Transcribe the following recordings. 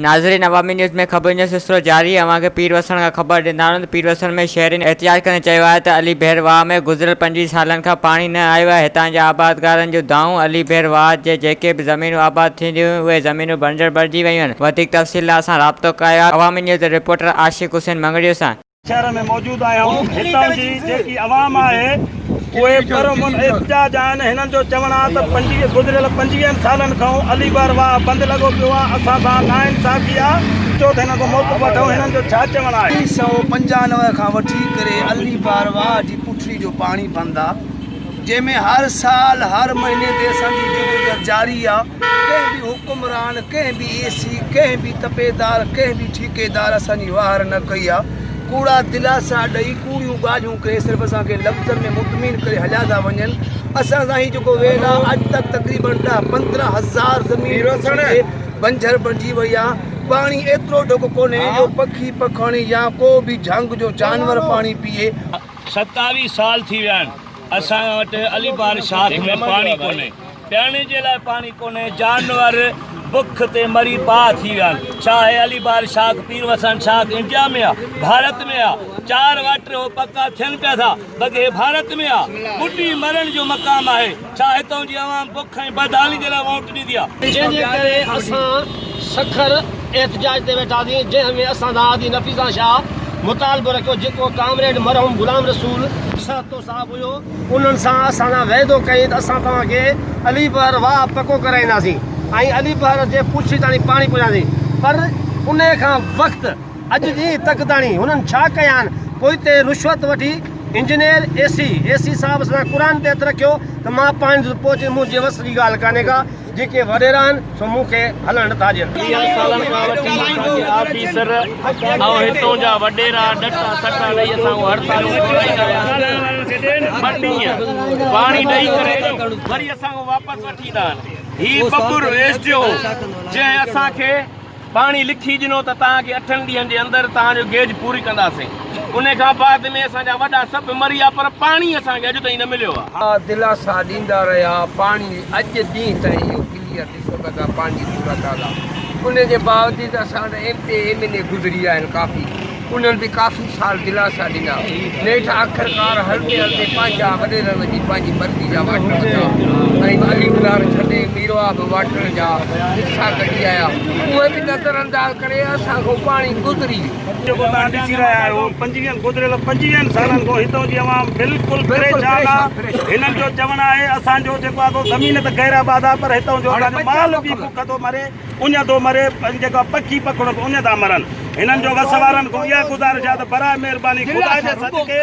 ناظرين عوامي نيوز ۾ خبرن جو سلسلو جاري اوهان کي پير وسڻ کان خبر ڏيندا هلون ته پير وسڻ ۾ شهرين احتجاج ڪندي چيو آهي ته علي ڀير واهه ۾ گذريل 25 سالن کان پاڻي نه آيو آهي هتان جا آبادگارن جون دانهون علي ڀير واهه جي جيڪي به زمينون آباد ٿينديون هيون اهي زمينون بنجر بڻجي ويون آهن وڌيڪ تفصيل لاء اسان رابطو ڪيو آهي عوامي نيوز جي رپورٽر عاشق حسين مڱريو سان. شهر ۾ موجود آهيون هتان جي جيڪي عوام آهي اهي پرامن احتجاج آهن هنن جو چوڻ آهي ته 25 گذريل 25 سالن کان علي بار واهه بند لڳو پيو آهي اسان سان ناانصافي آهي اچو ته هنن کان موقف وٺون هنن جو ڇا چوڻ آهي. 1995 کان وٺي ڪري علي بار واهه جي پٺڙي جو پاڻي بند آ جنهن ۾ هر سال هر مهيني تي اسان جي جدوجهد جاري آ ڪنهن به حڪمران، ڪنهن به اي سي، ڪنهن به تپيدار، ڪنهن به ٺيڪيدار اسان جي واهر نه ڪئي آ. ڪوڙا دلاسا ڏئي، ڪوڙيون ڳالهيون ڪري صرف اسان کي لفظن ۾ مطمئن ڪري هليا ٿا وڃن. اسان سان هي جيڪو ويل آ اڄ تڪ تقريبن ڏهه 15 هزار زمين پڇڙي بنجر بڻجي وئي آ. پاڻي ايترو ڍڪ ڪونهي جو پکي پکڻ يا ڪو به جهنگ جو جانور پاڻي پيئي. 27 سال ٿي ويا آهن اسان وٽ علي بار شاخ ۾ پاڻي ڪونهي پيئڻ جي لاء پاڻي ڪونهي جانور بک تي مري باهه ٿي ويا آهن ڇا هي علي بار شاخ پير وسڻ شاخ انڊيا ۾ آ ڀارت ۾ آ چار واٽر هو پڪا ٿين پيا ٿا بگي هي ڀارت ۾ آ ٻڏي مرڻ جو مقام آهي ڇا هتان جي عوام بک ۽ بدحالي جي لاء ووٽ ڏيندي آ. جنهن جي ڪري اسان سکر احتجاج تي ويٺاسين جنهن ۾ اسان دادي نفيسه شاهه مطالبو رکيو جيڪو ڪامريڊ مرحوم غلام رسول سهتو صاحب هيو انهن سان اسان سان وعدو ڪيائين ته اسان توهان کي علي بحر واهه پڪو ڪرائينداسين ۽ علي بحر جي پڇڙي تاڻي پاڻي پهچائينداسين پر انهي کان وقت اڄ ڏينهن تڪ تاڻي هنن ڇا ڪيا آهن پوئتي رشوت وٺي انجنيئر اي سي اي سي صاحب سان قرآن تي هٿ رکيو ته مان پاڻي ٿو پهچي منهنجي وس جي ڳالهه ڪانهي ڪا جيڪي وڏيرا آهن سو مون کي هلڻ نٿا ڏين. ويهن سالن کان وٺي اسان جي آفيسر ۽ هتون جا وڏيرا ڏٽا سٽا ڏئي اسان کان هڙتالون ڪرائيندا ويا آهن ٻه ڏينهن پاڻي ڏئي ڪري وري اسان کان واپس وٺي ايندا آهن هي ٻٻر ايس ڊي او جنهن اسان کي پاڻي لکي ڏنو ته توهان کي اٺن ڏينهن جي اندر توهان جو گيج پوري ڪنداسين. ان کان بعد ۾ اسان جا وڏا سڀ مري ويا پر پاڻي اسان کي اڄ تائين نه مليو آهي. دلاسا ڏيندا رهيا پاڻي اڄ ڏينهن تائين اهو ڪليئر ڏسو ته ڪا پاڻي جي صورتحال آهي ان جي باوجود اسان وٽ M P A M N A گذري ويا آهن ڪافي انهن به ڪافي سال دلاسا ڏنا. نيٺ آخرڪار هلندي هلندي پنهنجا وڏيرن وڃي پنهنجي مرضي جا واٽر وڌا ۽ علي گلار ڇڏي ميرواهه به واٽر جا حصا ڪڍي آيا. اهي به نظر انداز ڪري اسان کان پاڻي گذري ويو. جيڪو توهان ڏسي رهيا آهيو پنجويهن گذريل پنجويهن سالن کان هتان جي عوام بلڪل پريشان آ هنن جو چوڻ آهي اسان جو جيڪو آ سو زمين ته غير آباد آ پر هتان جو اسان جو مال به بک ٿو مري اڃ ٿو مري ۽ جيڪا پکي پکڙو به اڃ ٿا مرن. هنن جو وس وارن کان اها گذارش آهي ته براء مهرباني خدا جي صدقي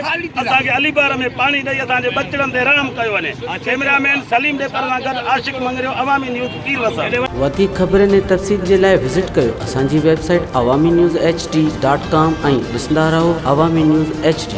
اسان کي علي بحر ۾ پاڻي ڏئي اسان جي ٻچڙن تي رحم ڪيو وڃي. ڪئميرا مين سليم ڏيپر سان گڏ عاشق مڱريو عوامي نيوز پير وسڻ. وڌيڪ خبرن ۽ تفصيل جي لاء وزٽ ڪيو اسان جي website Awami news H D dot com ۽ ڏسندا رهو عوامي نيوز ايڇ ڊي.